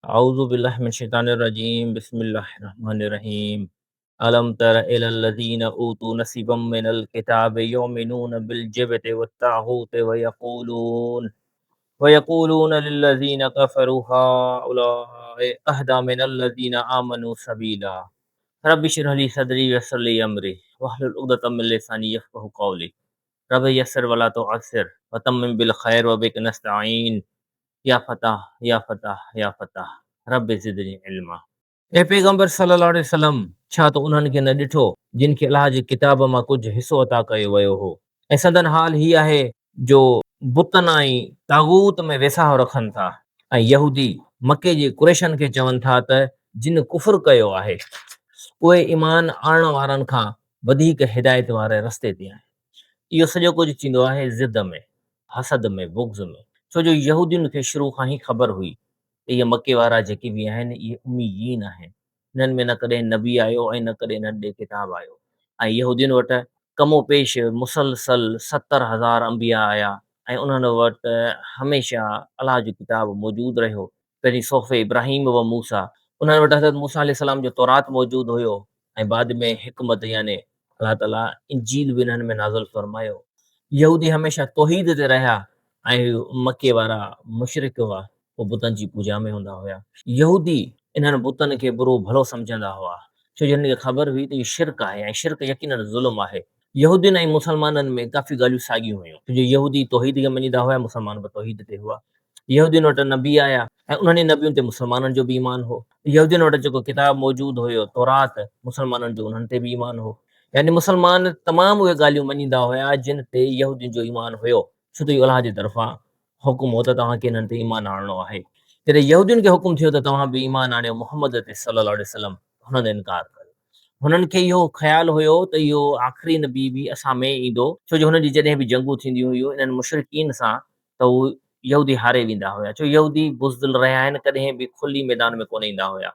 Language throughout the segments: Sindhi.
اعوذ بالله من الشيطان الرجيم بسم الله الرحمن الرحيم الم تر الى الذين اوتوا نصيبا من الكتاب يؤمنون بالجبت والطاغوت ويقولون ويقولون للذين كفروا هؤلاء اهدى من الذين آمنوا سبيلا رب اشرح لي صدري ويسر لي امري واحلل عقدة من لساني يفقهوا قولي رب يسر ولا تعسر وتمم بالخير وبك نستعين يا فتاح يا فتاح يا فتاح رب زدني علما. اي پيغمبر صلّي اللّٰه عليه وسلّم! ڇا تو انهن کي نه ڏٺو جن کي الله جي ڪتاب مان ڪجهه حصو عطا ڪيو ويو هو ۽ سندن حال هي آهي جو بتن ۽ طاغوت ۾ ويساهه رکن ٿا ۽ يهودي مڪي جي قريشن کي چون ٿا ته جن ڪفر ڪيو آهي اهي ايمان آڻڻ وارن کان وڌيڪ هدايت واري رستي تي آهن. اهو سڄو ڪجهه ٿيندو آهي ضد ۾، حسد ۾، بغض ۾، ڇو جو يهودين کي شروع کان ئي خبر هئي ته اهي مڪي وارا جيڪي به آهن اهي اميين آهن، انهن ۾ نه ڪڏهن نبي آيو ۽ نه ڪڏهن انهن ڏي ڪتاب آيو ۽ يهودين وٽ ڪم و پيش مسلسل 70,000 انبياء آيا ۽ انهن وٽ هميشه الله جو ڪتاب موجود رهيو، پهرين صحف ابراهيم و موسيٰ، انهن وٽ حضرت موسيٰ عليه السلام جو تورات موجود هيو ۽ بعد ۾ حڪمت يعني الله تعاليٰ انجيل به انهن ۾ نازل فرمايو. يهودي هميشه توحيد تي رهيا ۽ مڪي وارا مشرڪ هئا، هو بتن جي پوڄا ۾ هوندا هيا. يهودي انهن بتن کي برو ڀلو سمجهندا هئا، ڇو جو هنن کي خبر هئي ته اهو شرڪ آهي ۽ شرڪ يقيناً ظلم آهي. يهودين ۽ مسلمانن ۾ ڪافي ڳالهيون ساڳيون هيون، ڇو جو يهودي توحيد کي مڃيندا هيا، مسلمان به توحيد تي هئا. يهودين وٽ نبي آيا ۽ انهن ئي نبين تي مسلمانن جو به ايمان هو. يهودين وٽ جيڪو ڪتاب موجود هيو، تورات، مسلمانن جو انهن تي به ايمان هو. يعني مسلمان تمام اهي ڳالهيون مڃيندا هيا جن تي يهودين جو ايمان هيو، ڇو ته اهو الله جي طرفان حڪم هو ته توهان کي انهن تي ايمان آڻڻو آهي. جڏهن يهودين کي حڪم ٿيو ته توهان به ايمان آڻيو محمد تي صلي الله عليه وسلم، هنن انڪار ڪيو. هنن کي اهو خيال هيو ته اهو آخري نبي به اسان ۾ ايندو، ڇو جو هنن جي جڏهن به جنگون ٿينديون هيون انهن مشرڪين سان ته هو يهودي هاري ويندا هيا، ڇو يهودي بزدل رهيا آهن، ڪڏهن به کلي ميدان ۾ ڪونه ايندا هيا.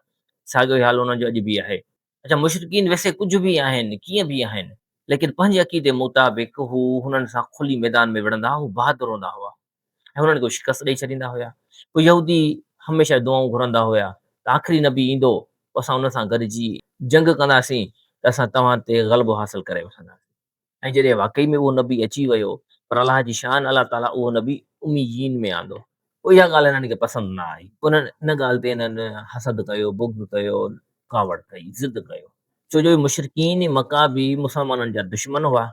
ساڳيو ئي حال انهن جو اڄ به آهي. اڇا مشرڪين ويسي ڪجهه به آهن، ڪيئن به آهن، ليڪن پنهنجي عقيدي مطابق هو هنن سان کلي ميدان ۾ وڙهندا هئا، هو بهادر هوندا هئا ۽ هنن کي شڪست ڏئي ڇڏيندا هيا. پوء يهودي هميشه دعائون گهرندا هيا ته آخري نبي ايندو، پوء اسان ان سان گڏجي جنگ ڪنداسين ته اسان توهان تي غلبو حاصل ڪري وٺنداسين. ۽ جڏهن واقعي ۾ اهو نبي اچي ويو پر الله جي شان الله تعاليٰ اهو نبي اميين ۾ آندو پوء اها ڳالهه هنن کي پسند نه آئي پوء انهن ان ڳالهه تي انهن حسد ڪيو بغض ڪيو ڪاوڙ ڪئي ضد ڪيو ڇو جو مشرڪين مڪه به مسلمانن جا دشمن هئا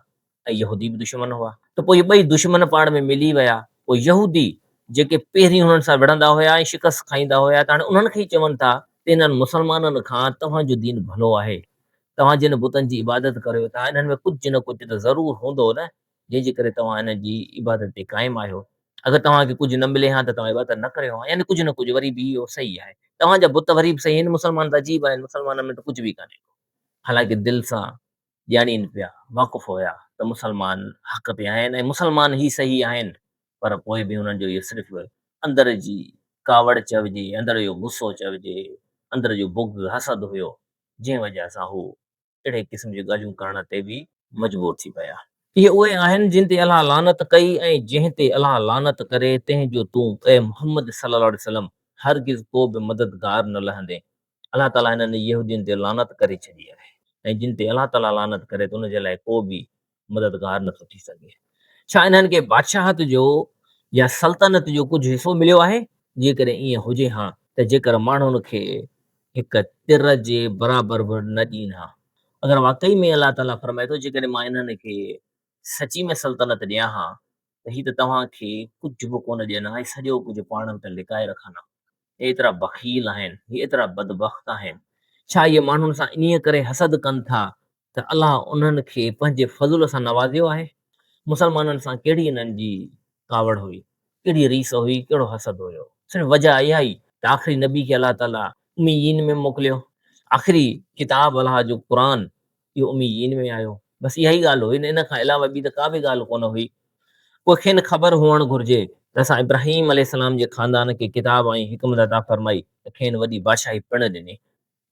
۽ يهودي به دشمن هئا ته پوء اهي ٻئي دشمن پاڻ ۾ ملي ويا پوء يهودي جيڪي پهرين هنن سان وڙهندا هيا ۽ شڪست کائيندا هيا ته هاڻي انهن کي ئي چون ٿا ته انهن مسلمانن کان توهان جو دين ڀلو آهي توهان جن بتن جي عبادت ڪريو ٿا، انهن ۾ ڪجهه نه ڪجهه ته ضرور هوندو نه، جنهن جي ڪري توهان انهن جي عبادت تي قائم آهيو. اگر توهان کي ڪجهه نه ملي ها ته توهان عبادت نه ڪريو ها، يعني ڪجهه نه ڪجهه وري به اهو صحيح آهي. توهان جا بت وري به صحيح آهن، مسلمان ته عجيب آهن، مسلمانن ۾ ته ڪجهه به ڪانهي ڪو. حالانڪه دل سان ڄاڻين پيا، واقف هيا ته مسلمان حق تي آهن ۽ مسلمان ئي صحيح آهن، پر پوء به انهن جو اهو صرف اندر جي ڪاوڙ چئجي، اندر جو غصو چئجي، اندر جو بغض، حسد هيو، جنهن وجهه سان هو اهڙي قسم جون ڳالهيون ڪرڻ تي به مجبور ٿي پيا. اهي اهي آهن جن تي الله لعنت ڪئي ۽ جنهن تي الله لعنت ڪري تنهن جو تون، اي محمد صلّي الله عليه وسلّم، هرگز ڪو به مددگار نه لهندين. الله تعاليٰ هنن يهودين تي لعنت ڪري ڇڏي آهي ۽ جن تي الله تعاليٰ لعنت ڪري ته ان جي لاء ڪو به مددگار نٿو ٿي سگهي. ڇا انهن کي بادشاهت جو يا سلطنت جو ڪجهه حصو مليو آهي؟ جيڪڏهن ائين هجي ها ته جيڪر ماڻهن کي هڪ تر جي برابر به نه ڏين ها. اگر واقعي ۾ الله تعاليٰ فرمائي ٿو جيڪڏهن مان انهن کي سچي ۾ سلطنت ڏيان ها ته هي ته توهان کي ڪجهه به ڪونه ڏين ها ۽ سڄو ڪجهه پاڻ وٽ لڪائي رکن ها. هي ايترا بخيل آهن، هي ايترا بدبخت آهن. ڇا اهي ماڻهن سان انهيء ڪري حسد ڪن ٿا ته الله انهن کي پنهنجي فضل سان نوازيو آهي؟ مسلمانن سان ڪهڙي انهن جي ڪاوڙ هئي، ڪهڙي ريس هئي، ڪهڙو حسد هيو؟ صرف وجهه اها ئي ته آخري نبي کي الله تعاليٰ اميين ۾ موڪليو، آخري ڪتاب الله جو قرآن اهو اميين ۾ آيو، بس اها ئي ڳالهه هئي، ان کان علاوه ٻي ته ڪا به ڳالهه ڪونه هئي. پوء کين خبر هئڻ گهرجي ته اسان ابراهيم عليه السلام جي خاندان کي ڪتاب ۽ حڪمت عطا فرمائي ته کين وڏي بادشاهي پڻ ڏني.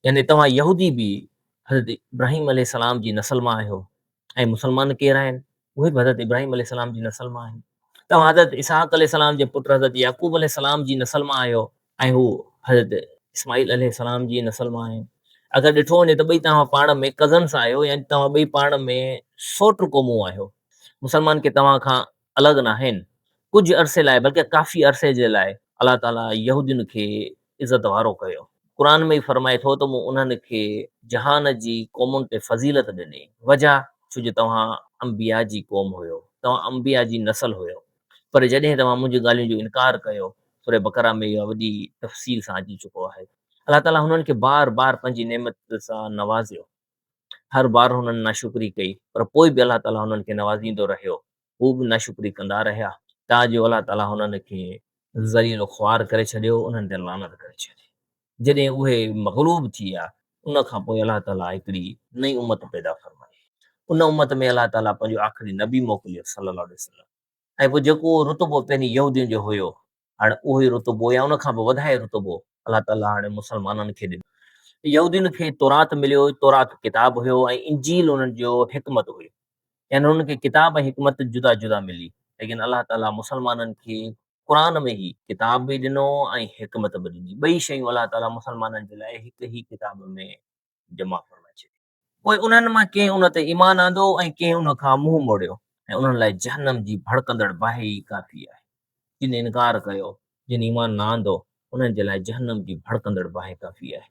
يعني توهان يهودي به حضرت ابراهيم عليه السلام جي نسل مان آهيو ۽ مسلمان ڪير آهن؟ اهي به حضرت ابراهيم عليه السلام جي نسل مان آهن. توهان حضرت اسحاق عليه السلام جي پٽ حضرت يعقوب عليه السلام جي نسل مان آهيو ۽ هو حضرت اسماعيل عليه السلام جي نسل مان آهن. اگر ڏٺو وڃي ته ٻئي توهان پاڻ ۾ ڪزنس آهيو يعني توهان ٻئي پاڻ ۾ سوٽ قومون آهيو. مسلمان ڪي توهان کان الڳ ناهن. ڪجهه عرصي لاء بلڪه ڪافي عرصي جي لاء الله تعاليٰ يهودين کي عزت وارو ڪيو. قرآن ۾ ئي فرمائي ٿو ته مون انهن کي جهان جي قومن تي فضيلت ڏني. وجه ڇو جو توهان انبياء جي قوم هيو. توهان انبياء جي نسل هيو. پر جڏهن توهان منهنجي ڳالهين جو انڪار ڪيو، سوره بقره ۾ اها وڏي تفصيل سان اچي چڪو آهي. الله تعاليٰ هنن کي بار بار پنهنجي نعمت سان نوازيو. هر بار هنن ناشڪري ڪئي، پر پوء به الله تعاليٰ هنن کي نوازيندو رهيو. هو به ناشڪري ڪندا رهيا، تان جو الله تعاليٰ هنن کي ذليل و خوار ڪري ڇڏيو، انهن تي لعنت ڪري ڇڏي. جڏهن اهي مغلوب ٿي ويا، ان کان پوء الله تعاليٰ هڪڙي نئين امت پيدا فرمائي. ان امت ۾ الله تعاليٰ پنهنجو آخري نبي موڪليو صلّي الله عليه وسلّم ۽ پوء جيڪو رتبو پهرين يهودين جو هيو، هاڻي اهو ئي رتبو يا ان کان به وڌائي رتبو الله تعاليٰ هاڻي مسلمانن کي ڏنو. يهودين کي تورات مليو، تورات ڪتاب هيو ۽ انجيل انهن جو حڪمت هيو. يعني انهن کي ڪتاب ۽ حڪمت جدا جدا ملي، ليڪن الله تعاليٰ مسلمانن کي قرآن ۾ ئي ڪتاب به ڏنو ۽ حڪمت به ڏني. ٻئي شيون الله تعاليٰ مسلمانن جي لاء هڪ ئي ڪتاب ۾ جمع فرمائي ڇڏيون. پوء انهن مان ڪنهن ان تي ايمان آندو ۽ ڪنهن ان کان منهن موڙيو ۽ انهن لاء جهنم جي ڀڙڪندڙ باهه ئي ڪافي آهي. جن انڪار ڪيو، جن ايمان نه آندو، انهن جي لاء جهنم جي ڀڙڪندڙ باهه ڪافي آهي.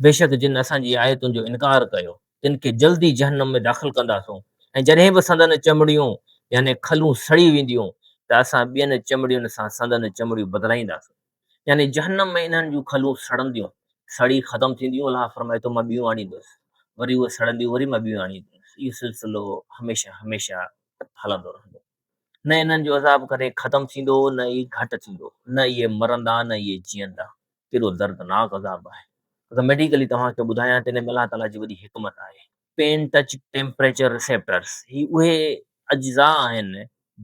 بيشڪ جن اسان جي آيتن جو انڪار ڪيو، تن کي جلدي جهنم ۾ داخل ڪنداسون ۽ جڏهن به سندن چمڙيون، يعني کلون، سڙي وينديون ته اسان ٻين چمڙين سان سندن چمڙيون بدلائينداسون. يعني جهنم ۾ انهن جون کلون سڙنديون، سڙي ختم ٿينديون، الله فرمائي ٿو مان ٻيون آڻيندس، وري اهي سڙنديون، وري مان ٻيون آڻيندس، اهو سلسلو هميشه هميشه هلندو رهندو. نه انهن جو عذاب ڪڏهن ختم ٿيندو نه ئي گهٽ ٿيندو، نه اهي مرندا نه اهي جيئندا. ڪيڏو دردناڪ عذاب آهي. اگر ميڊيڪلي توهان کي ٻڌايان ته ان ۾ الله تعاليٰ جي وڏي حڪمت آهي. پين ٽچ ٽيمپريچر ريسيپٽرز، هي اهي اجزا آهن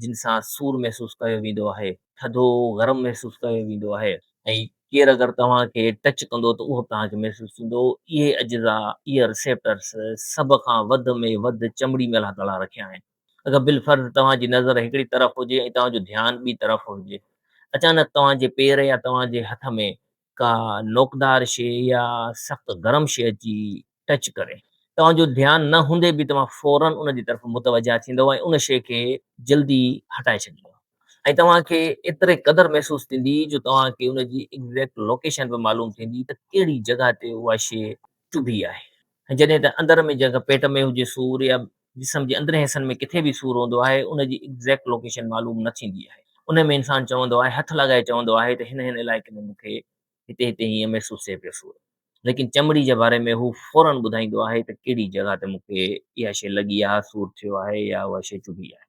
جن سان سور محسوس ڪيو ويندو آهي، ٿڌو گرم محسوس ڪيو ويندو آهي ۽ ڪير اگر توهان کي ٽچ ڪندو ته اهو به توهان کي محسوس ٿيندو. اهي اجزا، اهي ريسيپٽرز سڀ کان وڌ ۾ وڌ چمڙي ۾ الله تعاليٰ رکيا آهن. اگر بالفرض توهان جي نظر هڪڙي طرف هجي ۽ توهان جو ڌيان ٻي طرف هجي، اچانڪ توهان جي پير يا توهان جي هٿ ۾ ڪا نوڪدار شيء يا سخت گرم شيء اچي ٽچ ڪري، توهان جو ڌيان نه هوندي به توهان فوراً ان جي طرف متوجه ٿيندؤ ۽ ان شيء کي جلدي هٽائي ڇڏيندؤ ۽ توهان کي ايتري قدر محسوس ٿيندي جو توهان کي ان جي ايگزيڪٽ لوڪيشن به معلوم ٿيندي ته ڪهڙي جڳهه تي اها شيء چڀي آهي ۽ جڏهن ته اندر ۾ جيڪا پيٽ ۾ هجي سور يا جسم جي اندرين حصن ۾ ڪٿي به سور هوندو آهي ان جي ايگزيڪٽ لوڪيشن معلوم نه ٿيندي آهي ان ۾ انسان چوندو آهي هٿ لڳائي چوندو آهي ته هن هن علائقي ۾ مون کي هتي هتي هيئن محسوس ٿئي پيو سور ليڪن چمڙي جي باري ۾ هو فورن ٻڌائيندو آهي ته ڪهڙي جڳهه تي مون کي اها شيء لڳي آهي سور ٿيو آهي يا اها شيء چڀي آهي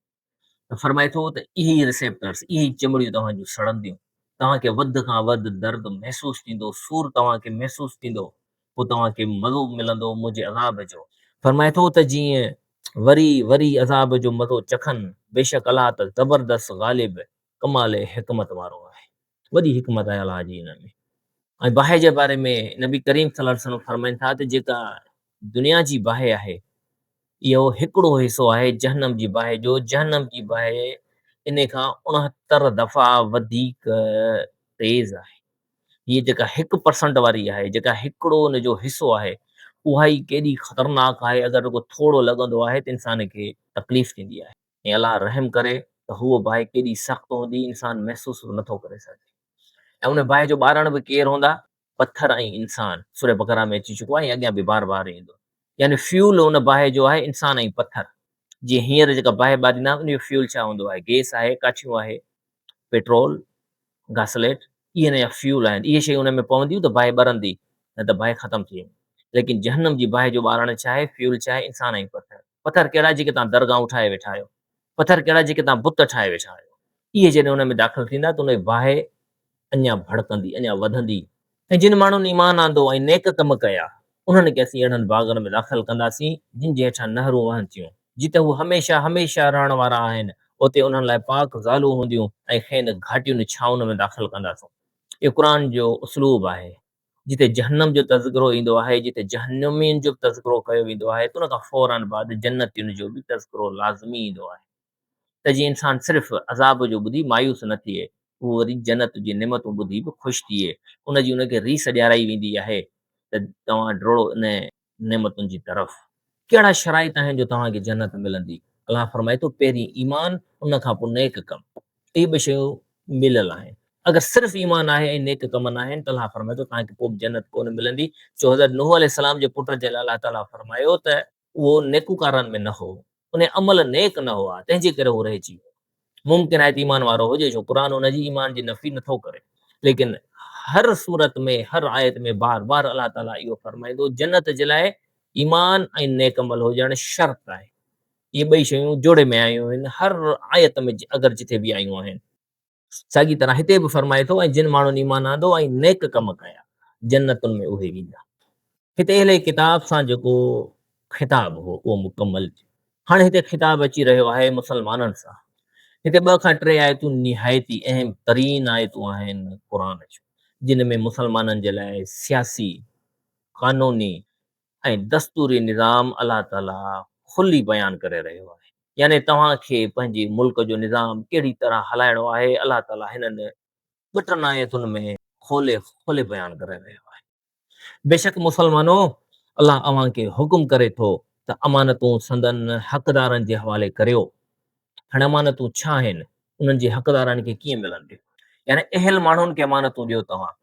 ته فرمائي ٿو ته اهي ئي ريسيپٽرس اهي ئي چمڙيون توهان جون سڙنديون توهان کي وڌ کان وڌ درد محسوس ٿيندو سور توهان کي محسوس ٿيندو پوء توهان کي مزو ملندو منهنجي عذاب جو. فرمائي ٿو ته جيئن وري وري عذاب جو مزو چکن، بيشڪ الله ته زبردست غالب ڪمال حڪمت وارو آهي. وڏي حڪمت آهي الله جي ان ۾. ۽ باهه جي باري ۾ نبي ڪريم صلي الله عليه وسلم فرمائن ٿا ته جيڪا دنيا جي باهه آهي اهو هڪڙو حصو آهي جهنم جي باهه جو، جهنم جي باهه ان کان 69 دفعا وڌيڪ تيز آهي. هيء جيڪا هڪ پرسنٽ واري آهي، جيڪا هڪڙو ان جو حصو آهي، اها ئي ڪيڏي خطرناڪ آهي، اگر رڳو ٿورو لڳندو آهي ته انسان کي تڪليف ٿيندي آهي ۽ الله رحم ڪري ته هوء باهه ڪيڏي سخت هوندي، انسان محسوس به نٿو ڪري سگهي ۽ ان باهه جو ٻارڻ به ڪير هوندا؟ پٿر ۽ انسان، سوره بقره ۾ اچي چڪو آهي ۽ اڳيان به بار بار ايندو. يعني فيول ان باهه جو آهي انسان ۽ پٿر. جيئن هينئر جيڪا باهه ٻاريندا آهيون ان جو فيول ڇا هوندو آهي؟ گيس آهي، ڪاٺيون آهي، پيٽرول، گاسليٽ، اهي ان جا فيول آهن. اهي شيون ان ۾ پونديون ته باهه ٻرندي، نه ته باهه ختم ٿي ويندي. ليڪن جهنم جي باهه جو ٻارڻ ڇا آهي؟ فيول ڇا آهي؟ انسان ۽ پٿر. پٿر ڪهڙا جيڪي توهان درگاهون ٺاهي ويٺا آهيو. پٿر ڪهڙا جيڪي توهان بت ٺاهي ويٺا آهيو. اهي جڏهن ان ۾ داخل ٿيندا ته ان جي باهه اڃا ڀڙڪندي، اڃا وڌندي. ۽ جن ماڻهن ايمان آندو ۽ نيڪ ڪم ڪيا، انهن کي اسين اهڙن باغن ۾ داخل ڪنداسين، جن جي هيٺان نهرون وهن ٿيون، جتي هو هميشه هميشه رهڻ وارا آهن، اتي انهن لاء پاڪ زالون هونديون ۽ کين گهاٽين ڇانون ۾ داخل ڪنداسون. اهو قرآن جو اسلوب آهي. جتي جهنم جو تذڪرو ايندو آهي، جتي جهنمين جو به تذڪرو ڪيو ويندو آهي ته ان کان فوراً بعد جنتين جو به تذڪرو لازمي ايندو آهي ته جيئن انسان صرف عذاب جو ٻڌي مايوس نه ٿئي، اهو وري جنت جي نعمتون ٻڌي به خوش ٿئي. ان جي ان کي ريس ڏيارائي ويندي آهي ته توهان ڊوڙو ان نعمتن جي طرف. ڪهڙا شرائط آهن جو توهان کي جنت ملندي؟ الله فرمائي ٿو پهرين ايمان ان کان پوء نيڪ ڪم. اهي ٻه شيون مليل آهن. اگر صرف ايمان آهي ۽ نيڪ ڪم ناهن ته الله فرمائي ٿو توهان کي پوء به جنت ڪونه ملندي. ڇو حضرت نوح عليه السلام جي پٽ جي لاء الله تعاليٰ فرمايو ته اهو نيڪوڪارن ۾ نه هو، ان جا عمل نيڪ نه هئا، تنهن جي ڪري هو رهجي ويو. ممڪن آهي ته ايمان وارو هجي، ڇو قرآن ان جي ايمان جي نفي نٿو ڪري. ليڪن هر سورت ۾ هر آيت ۾ بار بار الله تعاليٰ اهو فرمائيندو جنت جي لاء ايمان ۽ نيڪ عمل هجڻ شرط آهي. اهي ٻئي شيون جوڙي ۾ آيون آهن، هر آيت ۾ اگر جٿي به آيون آهن. ساڳي طرح هتي به فرمائي ٿو ۽ جن ماڻهن ايمان آندو ۽ نيڪ ڪم ڪيا جنتن ۾ اهي ويندا. هتي اهل ڪتاب سان جيڪو خطاب هو اهو مڪمل ٿيو. هاڻي هتي خطاب اچي رهيو آهي مسلمانن سان. هتي ٻه کان ٽي آيتون نهايت ئي اهم ترين آيتون آهن قرآن جون جن ۾ مسلمانن جي لاء سياسي، قانوني ۽ دستوري نظام الله تعاليٰ کلي بيان ڪري رهيو آهي. يعني توهان کي پنهنجي ملڪ جو نظام ڪهڙي طرح هلائڻو آهي الله تعاليٰ هنن ٻه ٽن آيتن ۾ کولي کولي بيان ڪري رهيو آهي. بيشڪ مسلمانو! الله اوهان کي حڪم ڪري ٿو ته امانتون سندن حقدارن جي حوالي ڪريو. هاڻي امانتون ڇا آهن؟ انهن جي حقدارن کي ڪيئن ملنديون؟ يعني اهل ماڻهن کي امانتون ڏيو توهان.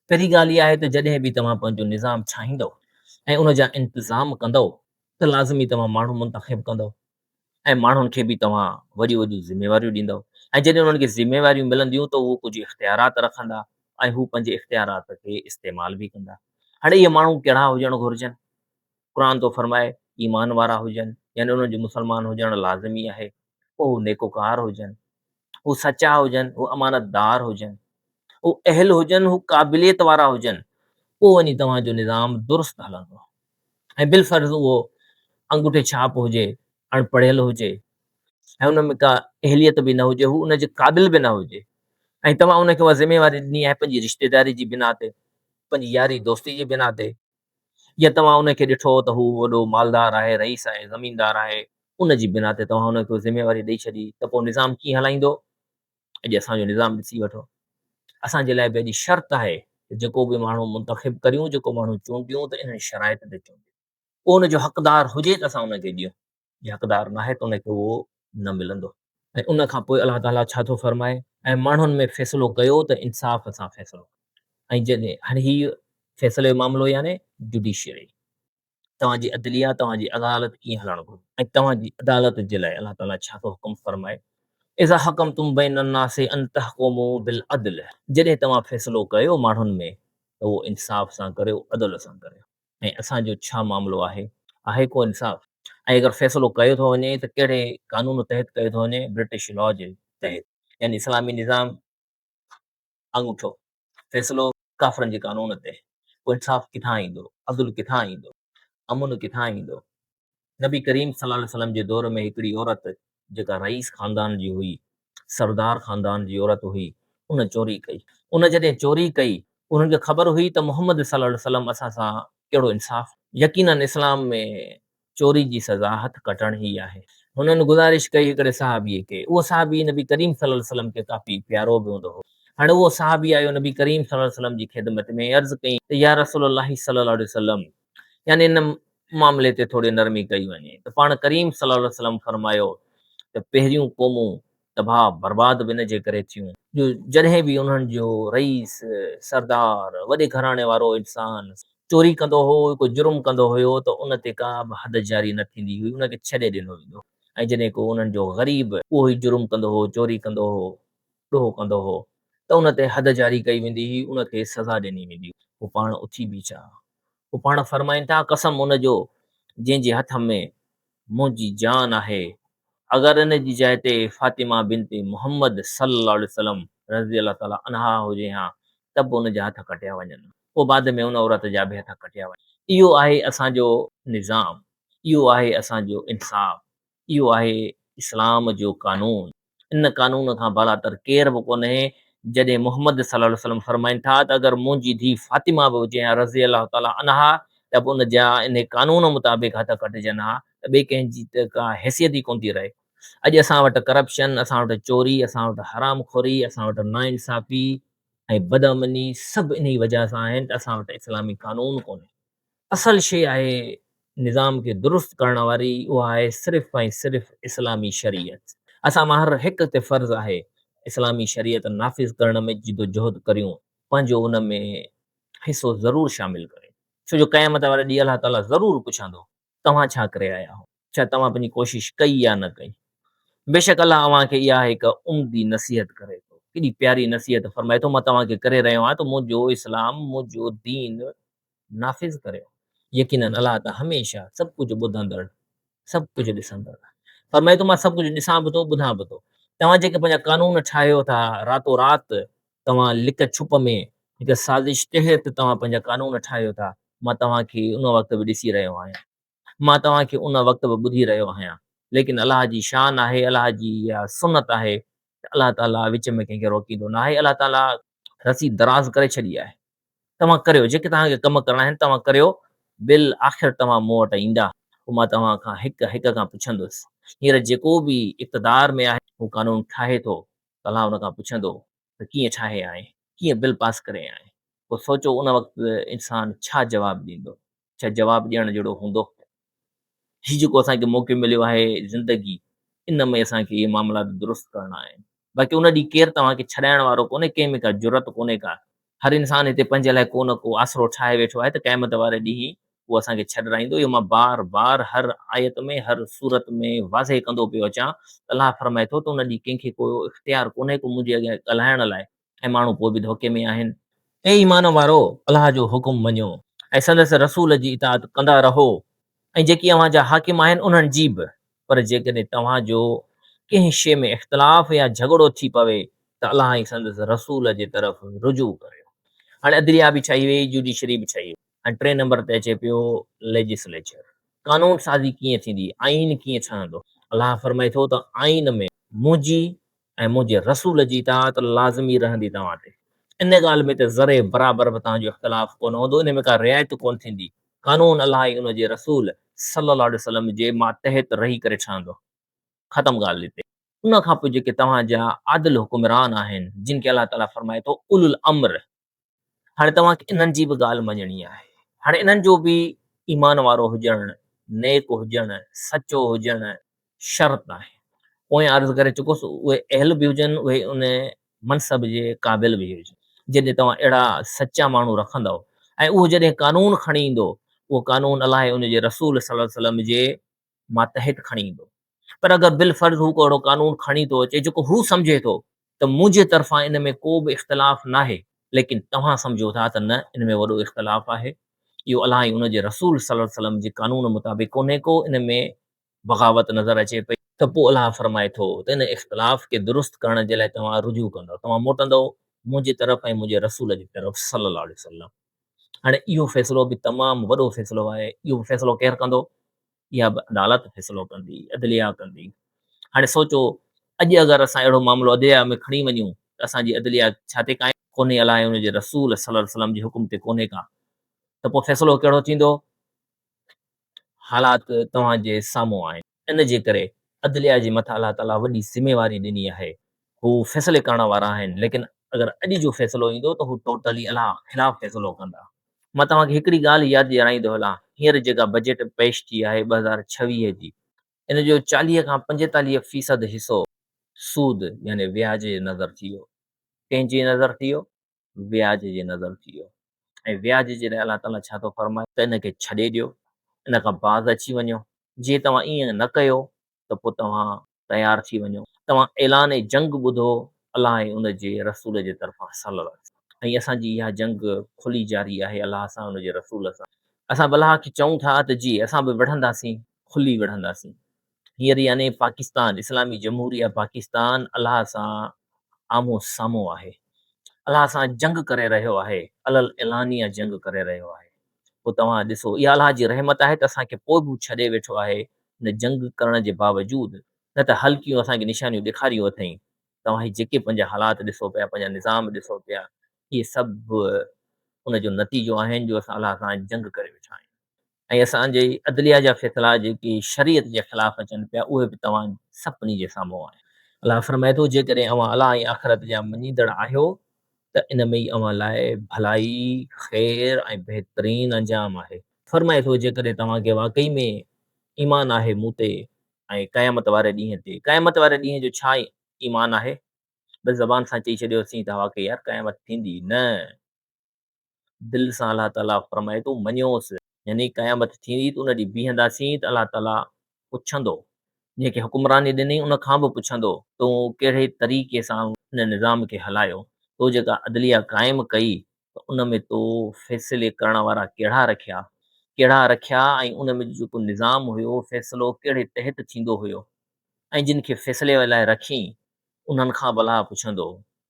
پهرين ڳالهه اها آهي ته جڏهن به توهان پنهنجو نظام ٺاهيندؤ ۽ ان جا انتظام ڪندؤ ته لازمي توهان ماڻهو منتخب ڪندؤ ۽ ماڻهن کي به توهان وڏيون وڏيون ذميواريون ڏيندؤ ۽ جڏهن انهن کي ذميواريون ملنديون ته هو ڪجهه اختيارات رکندا ۽ هو پنهنجي اختيارات کي استعمال به ڪندا. هاڻي اهي ماڻهو ڪهڙا هجڻ گهرجن؟ قرآن ٿو فرمائي ايمان وارا هجن يعني انهن جو مسلمان هجڻ لازمي آهي، پوء هو نيڪوڪار هجن، هو سچا هجن، هو امانتدار هجن، هو اهل هجن، هو قابليت وارا هجن، پوء وڃي توهان جو نظام درست هلندو. ۽ بالفرض اهو انگوٺي ڇاپ هجي، اڻ پڙهيل هجي ۽ ان ۾ ڪا اهليت به نه هجي، هو ان جي قابل به نه هجي ۽ توهان ان کي اها ذميواري ڏني آهي پنهنجي رشتيداري جي بنا تي، پنهنجي ياري دوستي جي بنا تي، يا توهان ان کي ڏٺو ته هو وڏو مالدار آهي، رئيس آهي، زميندار آهي، ان جي بنا تي توهان ان کي ذميواري ڏئي ڇڏي ته پوء نظام ڪيئن هلائيندو؟ اڄ اسان جو نظام ڏسي وٺو. اسان جي لاء به اڄ شرط آهي ته جيڪو به ماڻهو منتخب ڪريون، جيڪو ماڻهو چونڊيون ته انهن شرائط تي چونڊيون. پوء ان جو حقدار هجي ته اسان ان کي ڏيون، جي حقدار ناهي ته ان کي اهو نه ملندو. ۽ ان کان پوء الله تعاليٰ ڇا ٿو فرمائي؟ ۽ ماڻهن ۾ فيصلو ڪيو ته انصاف سان فيصلو ڪيو. ۽ جڏهن هاڻي هي فيصلي جو معاملو يعني جڊيشري، توهان جي عدليه، توهان جي عدالت ڪيئن هلڻ گهرجي ۽ توهان جي عدالت جي لاء الله تعاليٰ ڇا ٿو حڪم فرمائي؟ اذا حڪمتم بين الناس ان تحڪموا بالعدل، جڏهن توهان فيصلو ڪيو ماڻهن ۾ ته اهو انصاف سان ڪريو، عدل سان ڪريو. ۽ اسان جو ڇا معاملو آهي؟ آهي ڪو انصاف؟ ۽ اگر فيصلو ڪيو ٿو وڃي ته ڪهڙي قانون تحت ڪيو ٿو وڃي؟ برٽش لا جي تحت، يعني اسلامي نظام آڱوٺو، فيصلو ڪافرن جي قانون تي، پوء انصاف ڪٿان ايندو؟ عدل ڪٿان ايندو؟ امن ڪٿان ايندو؟ نبي ڪريم صلي الله عليه وسلم جي دور ۾ هڪڙي عورت جيڪا رئيس خاندان جي هئي، سردار خاندان جي عورت هئي، ان چوري ڪئي. ان جڏهن چوري ڪئي، انهن کي خبر هئي ته محمد صلي الله عليه وسلم اسان سان ڪهڙو انصاف. يقيناً اسلام ۾ چوري جي سزا هٿ ڪٽڻ ئي آهي. هنن گذارش ڪئي هڪڙي صحابيء کي. اهو صحابي نبي ڪريم صلي الله عليه وسلم کي ڪافي پيارو به هوندو هو. هاڻي اهو صحابي آيو نبي ڪريم صلي الله عليه وسلم جي خدمت ۾ عرض ڪيائين ته يا رسول الله صلي الله عليه وسلم! يعني ان معاملي تي ٿوري نرمي ڪئي وڃي ته پاڻ ڪريم صلي الله عليه وسلم فرمايو ته پهريون قومون تباهه برباد به ان جي ڪري ٿيون جو جڏهن به انهن جو رئيس، سردار، وڏي گهراڻي وارو انسان چوري ڪندو هو، ڪو جرم ڪندو هيو ته ان تي ڪا به حد جاري نه ٿيندي هئي، ان کي ڇڏي ڏنو ويندو هو ۽ جڏهن ڪو انهن جو غريب اهو ئي جرم ڪندو هو، چوري ڪندو هو، ڏوهه ڪندو هو ته ان تي حد جاري ڪئي ويندي هئي، ان کي سزا ڏني ويندي هئي. هو پاڻ اٿي بيٺا. هو پاڻ فرمائن ٿا، قسم ان جو جنهن جي هٿ ۾ منهنجي جان آهي، اگر ان جي جاء تي فاطمه بنت محمد صلي الله عليه وسلم رضي الله تعالٰي عنها هجي ها ته به ان جا هٿ ڪٽيا وڃن ها. پوء بعد ۾ ان عورت جا به هٿ ڪٽيا وڃن. اهو آهي اسان جو نظام، اهو آهي اسان جو انصاف، اهو آهي اسلام جو قانون. ان قانون کان بالاتر ڪير به ڪونهي. جڏهن محمد صلي الله عليه وسلم فرمائن ٿا ته اگر منهنجي ڌيء فاطمه به هجي ها رضي الله تعالٰي عنها ته به ان جا انهي قانون مطابق هٿ ڪٽجن ها ته ٻئي ڪنهن جي ته ڪا حيثيت ئي ڪونه ٿي رهي. اڄ اسان وٽ ڪرپشن، اسان وٽ چوري، اسان وٽ حرام خوري، اسان وٽ ناانصافي ۽ بدامني سڀ انهي وجهه سان آهن ته اسان وٽ اسلامي قانون ڪونهي. اصل شيء آهي نظام کي درست ڪرڻ واري اها آهي صرف ۽ صرف اسلامي شريعت. اسان مان هر هڪ تي فرض آهي اسلامي شريعت نافذ ڪرڻ ۾ جدوجهد ڪريون، پنهنجو ان ۾ حصو ضرور شامل ڪريون. ڇو جو قيامت واري ڏينهن الله تعاليٰ ضرور پڇندو توهان ڇا ڪري آيا آهيو؟ ڇا توهان پنهنجي ڪوشش ڪئي يا نه ڪئي؟ بيشڪ الله اوهان کي اها هڪ عمدي نصيحت ڪري ٿو. ڪيڏي پياري نصيحت فرمائي ٿو، مان توهان کي ڪري رهيو آهيان ته منهنجو اسلام، منهنجو دين نافذ ڪريو. يقيناً الله ته هميشه سڀ ڪجهه ٻڌندڙ، سڀ ڪجهه ڏسندڙ آهي. فرمائي ٿو مان سڀ ڪجهه ڏسان به ٿو ٻڌان به ٿو. توهان جيڪي پنهنجا قانون ٺاهيو ٿا راتو رات توهان لڪ ڇپ ۾ هڪ سازش تحت توهان پنهنجا قانون ٺاهيو ٿا، مان توهان کي ان وقت به ڏسي رهيو آهيان. مان توهان کي ان وقت به ٻڌي رهيو آهيان. ليڪن الله جي شان آهي، الله جي اها سنت آهي ته الله تعاليٰ وچ ۾ ڪنهن کي روڪيندو ناهي. الله تعاليٰ رسي دراز ڪري ڇڏي آهي. توهان ڪريو، جيڪي توهان کي ڪم ڪرڻا آهن توهان ڪريو، بالآخر توهان مون وٽ ايندا، پوء مان توهان کان هڪ هڪ کان پڇندس. هينئر جيڪو به اقتدار ۾ آهي، هو قانون ٺاهي ٿو ته الله ان کان پڇندو ته ڪيئن ٺاهي آئين، ڪيئن بل پاس ڪري آئين؟ پوء سوچو ان وقت انسان ڇا جواب ڏيندو؟ ڇا جواب ڏيڻ جهڙو هوندو؟ هي جيڪو اسان کي موقعو مليو آهي زندگي ان ۾ اسان کي اهي معاملا درست ڪرڻا آهن. باقي ان ڏينهن ڪير توهان کي ڇڏائڻ وارو ڪونهي، ڪنهن ۾ ڪا جرئت ڪونهي ڪا. هر انسان هتي پنهنجي لاء ڪو نه ڪو آسرو ٺاهي ويٺو آهي ته قيامت واري ڏينهن هو اسان کي ڇڏرائيندو. اهو مان بار بار هر آيت ۾ هر سورت ۾ واضح ڪندو پيو اچان ته الله فرمائي ٿو ته ان ڏينهن ڪنهن کي ڪو اختيار ڪونهي ڪو منهنجي اڳيان ڳالهائڻ لاء ۽ ماڻهو پوء به ڌوڪي ۾ آهن. اي ايمان وارؤ! الله جو حڪم مڃو ۽ سندس رسول جي اطاعت ڪندا رهو ۽ جيڪي اوهان جا حاڪم آهن انهن جي به، پر جيڪڏهن توهان جو ڪنهن شيء ۾ اختلاف يا جهڳڙو ٿي پوي ته الله ۽ سندس رسول جي طرف رجوع ڪريو. هاڻي عدليه به ٺهي وئي، جوڊيشري به ٺهي وئي. هاڻي ٽئين نمبر تي اچي پيو ليجسليچر. قانون سازي ڪيئن ٿيندي، آئين ڪيئن ٺهندو؟ الله فرمائي ٿو ته آئين ۾ منهنجي ۽ منهنجي رسول جي اطاعت لازمي رهندي توهان تي. ان ڳالهه ۾ ته ذري برابر به توهان جو اختلاف ڪونه هوندو، ان ۾ ڪا رعايت ڪونه ٿيندي. قانون الله ۽ ان جي رسول صلّي الله عليه وسلّم جي ماتحت رهي ڪري ٺهندو. ختم ڳالهه هتي. ان کان پوء جيڪي توهان جا عادل حڪمران آهن، جن کي الله تعاليٰ فرمائي ٿو اولو الامر، هاڻي توهان کي انهن جي به ڳالهه مڃڻي آهي. هاڻي انهن جو به ايمان وارو هجڻ، نيڪ هجڻ، سچو هجڻ شرط آهي. پويان عرض ڪري چڪس اهي اهل به هجن، اهي ان منصب جي قابل به هجن. جڏهن توهان اهڙا سچا ماڻهو رکندؤ ۽ اهو جڏهن قانون کڻي ايندو، اهو قانون الله ۽ ان جي رسول صلي الله عليه وسلم جي ماتحت کڻي ايندو. پر اگر بالفرض هو ڪو اهڙو قانون کڻي ٿو اچي جيڪو هو سمجهي ٿو ته منهنجي طرفان ان ۾ ڪو به اختلاف ناهي ليڪن توهان سمجهو ٿا ته نه ان ۾ وڏو اختلاف آهي اهو الله ۽ ان جي رسول صلي الله عليه وسلم جي قانون مطابق ڪونهي ڪو ان ۾ بغاوت نظر اچي پئي ته پوء الله فرمائي ٿو ته ان اختلاف کي درست ڪرڻ جي لاء توهان رجوع ڪندؤ توهان موٽندؤ منهنجي طرف ۽ منهنجي رسول جي طرف صلي الله عليه وسلم. هاڻي اهو فيصلو به تمام وڏو فيصلو آهي اهو فيصلو ڪير ڪندو؟ اها به عدالت فيصلو ڪندي، عدليه ڪندي. هاڻي سوچو اڄ اگر اسان اهڙو معاملو عدليه ۾ کڻي وڃون ته اسان جي عدليه ڇا تي قائم ڪونهي الله ۽ ان جي رسول صلي الله عليه وسلم جي حڪم تي ڪونهي ڪا ته پوء فيصلو ڪهڙو ٿيندو؟ حالات توهان جي سامهون آهن. ان جي ڪري عدليه جي مٿان الله تعاليٰ وڏي ذميواري ڏني آهي. هو فيصلي ڪرڻ وارا آهن ليڪن اگر اڄ جو فيصلو ايندو ته هو ٽوٽلي الله خلاف فيصلو ڪندا. مان توهان کي هڪڙي ڳالهه ياد ڏيارائيندو هلان، هينئر جيڪا بجيٽ پيش ٿي آهي 2026 جي، ان جو 40 کان 45 فيصد حصو سود يعني وياج جي نظر ٿي ويو. ڪنهن جي نظر ٿي ويو؟ وياج جي نظر ٿي ويو. ۽ وياج جي لاء الله تعاليٰ ڇا ٿو فرمائي ته ان کي ڇڏي ڏيو، ان کان باز اچي وڃو، جي توهان ائين نه ڪيو ته پوء توهان تيار ٿي وڃو، توهان اعلان جنگ ٻڌو الله ۽ ان جي رسول جي طرفان صلي الله عليه وسلم ۽ اسان جي اها جنگ کلي جاري آهي الله سان ان جي رسول سان. اسان به الله کي چئون ٿا ته جي اسان به وڙهنداسين، کلي وڙهنداسين. هينئر يعني پاڪستان، اسلامي جمهوريه پاڪستان الله سان آمهون سامهون آهي. الله سان جنگ ڪري رهيو آهي، علي الاعلانيه جنگ ڪري رهيو آهي. پوء توهان ڏسو اها الله جي رحمت آهي ته اسان کي پوء به هو ڇڏي ويٺو آهي ان جنگ ڪرڻ جي باوجود نه ته هلڪيون اسان کي نشانيون ڏيکاريون اٿئين. توهان هي جيڪي پنهنجا حالات ڏسو پيا، پنهنجا نظام ڏسو پيا، اهي سڀ ان جو نتيجو آهن جو اسان الله سان جنگ ڪري ويٺا آهيون. ۽ اسان جي عدليه جا فيصلا جيڪي شريعت جي خلاف اچن پيا اهي به توهان سڀني جي سامهون آهن. الله فرمائي ٿو، جيڪڏهن اوهان الله ۽ آخرت جا مڃيندڙ آهيو ته ان ۾ ئي اوهان لاء ڀلائي، خير ۽ بهترين انجام آهي. فرمائي ٿو، جيڪڏهن توهان کي واقعي ۾ ايمان آهي مون تي ۽ قيامت واري ڏينهن تي، قيامت واري ڏينهن جو ڇا ايمان آهي؟ بس زبان سان چئي ڇڏيوسين ته واقعي يار قيامت ٿيندي، نه! دل سان الله تعاليٰ فرمائي ٿو مڃيوس يعني قيامت ٿيندي ته ان ڏينهن بيهنداسين ته الله تعاليٰ پڇندو جنهن کي حڪمراني ڏني ان کان به پڇندو تو ڪهڙي طريقي سان ان نظام کي هلايو تو جيڪا عدليه قائم ڪئي ته ان ۾ تو فيصلي ڪرڻ وارا ڪهڙا رکيا ڪهڙا رکيا ۽ ان ۾ جيڪو نظام هيو فيصلو ڪهڙي تحت ٿيندو هيو ۽ جن کي فيصلي لاء رکين انهن کان به الله پڇندو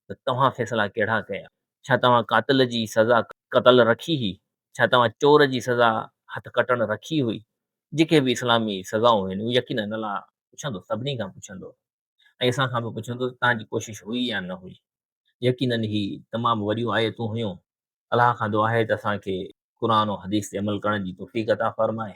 ته توهان فيصلا ڪهڙا ڪيا؟ ڇا توهان قاتل جي سزا قتل رکي هئي؟ ڇا توهان چور جي سزا هٿ ڪٽڻ رکي هئي؟ جيڪي به اسلامي سزائون هيون اهي يقيناً الله پڇندو، سڀني کان پڇندو ۽ اسان کان به پڇندو ته توهان جي ڪوشش هئي يا نه هئي؟ يقيناً هي تمام وڏيون آيتون هيون. الله کان دعا آهي ته اسان کي قرآن و حديث تي عمل ڪرڻ جي توفيق عطا فرمائي.